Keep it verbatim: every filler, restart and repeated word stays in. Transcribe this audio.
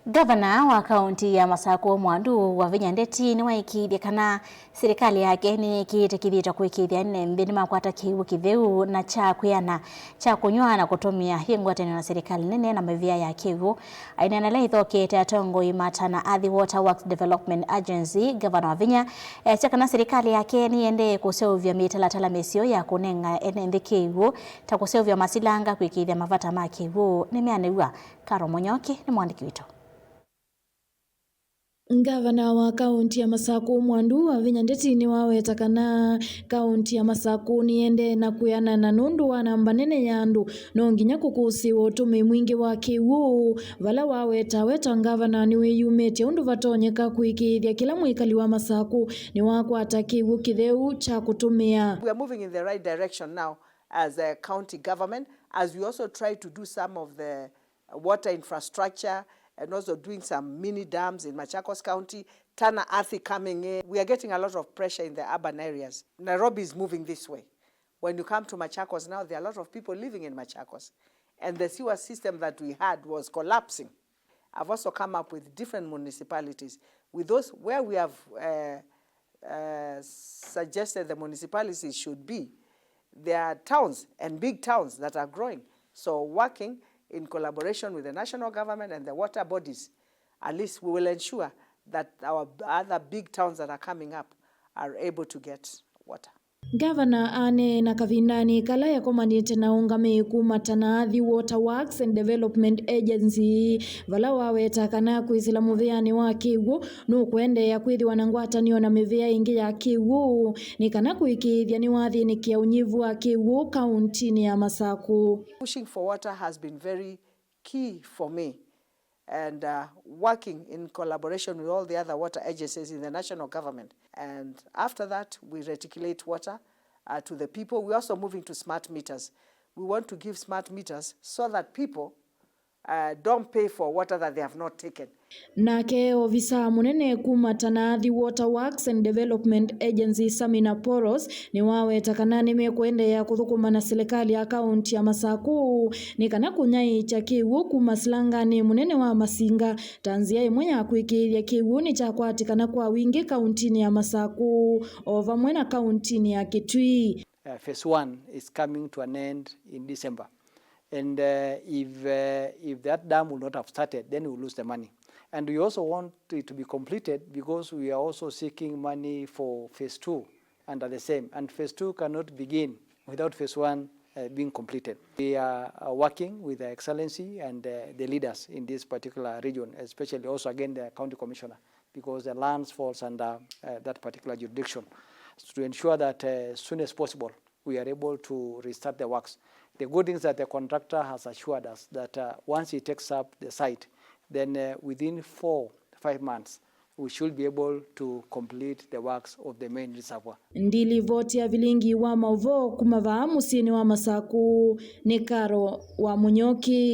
Ngavana wa kaunti ya Masakũ Mwandu Wavinya Ndeti nĩwaĩkĩĩthye kana silikalĩ yake nĩyĩkĩĩte kĩthito kũĩkĩĩthya ene nthĩ nĩmakwata kĩw'ũ kĩtheu na kya kwĩana kya kũnyw'a na kũtũmĩa yĩ ngwatanĩo na silikalĩ nene na mĩvĩa ya kĩw'ũ. Aineena ala ithokete atongoi ma Tana Athi Water Works Development Agency, Ngavana Wavinya easya kana silikalĩ yake nĩyendee kũseũvya mĩtalatala mĩseo ya kũnenga ene nthĩ kĩw'ũ, ta kũseũvya masilanga kũĩkĩĩthya mavata ma kĩw'ũ nĩmeanĩw'a. Karo Mũnyoki nĩ mwandĩki witũ. Ngavana wa kaunti ya Masakũ Mwandu Wavinya Ndeti nĩwaweta kana kaunti ya Masakũ nĩyendee na kwĩanana nũndũ wa namba nene ya andũ no nginya kũkũsĩĩwa ũtũmĩi mwingĩ wa kĩw'ũ, vala waweta we ta ngavana nĩwĩyumĩtye ũndũ vatonyeka kũĩkĩĩthya kĩla mwĩkali wa Masakũ nĩwakwata kĩw'ũ kĩtheu kya kũtũmĩa. We are moving in the right direction now as a county government, as we also try to do some of the water infrastructure and also doing some mini dams in Machakos County, Tana Athi coming in. We are getting a lot of pressure in the urban areas. Nairobi is moving this way. When you come to Machakos now, there are a lot of people living in Machakos. And the sewer system that we had was collapsing. I've also come up with different municipalities. With those, where we have, uh, uh, suggested the municipalities should be, there are towns and big towns that are growing. So working in collaboration with the national government and the water bodies, at least we will ensure that our other big towns that are coming up are able to get water. Ngavana aneena kavindanĩ kala yakomanĩte na ũngamĩi kuma Tana Athi Water Works and Development Agency, vala waweta kana kwĩsĩla mũvĩanĩ wa kĩw'ũ nũkũendeea kwĩthĩwa na ngwatanĩo na mĩvĩa ĩngĩ ya kĩw'ũ nĩ kana kũĩkĩĩthya nĩwathĩnĩkĩa ũnyivu wa kĩw'ũ kauntinĩ ya Masakũ. Pushing for water has been very key for me, and, uh, working in collaboration with all the other water agencies in the national government. And after that, we reticulate water, uh, to the people. We're also moving to smart meters. We want to give smart meters so that people, uh, don't pay for water that they have not taken. Nake ovisaa mũnene kuma Tana Athi Water Works and Development Agency, Samina Poros, nĩwaweta kana nĩmekũendeea kũthũkũma na silikalĩ ya kaunti ya Masakũ nĩ kana kũnyaĩĩkya kĩw'ũ kuma silanganĩ mũnene wa Masinga ta nzĩa ĩmwe ya kũĩkĩĩthya kĩw'ũ nĩkyakwatĩkana kwa wingĩ kauntinĩ ya Masakũ o vamwe na kauntinĩ ya Kitui. Uh, phase one is coming to an end in December. And, uh, if, uh, if that dam will not have started, then we will lose the money. And we also want it to be completed because we are also seeking money for phase two under the same. And phase two cannot begin without phase one, uh, being completed. We are, uh, working with Her Excellency and, uh, the leaders in this particular region, especially also again the county commissioner, because the lands falls under, uh, that particular jurisdiction, to ensure that, uh, as soon as possible we are able to restart the works. The good thing is that the contractor has assured us that, uh, once he takes up the site, then, uh, within four, five months, we should be able to complete the works of the main reservoir. Ndilivoti ya vilingi wa maũvoo kuma vaa mũsyĩnĩ wa Masakũ nĩ Karo wa Mũnyoki.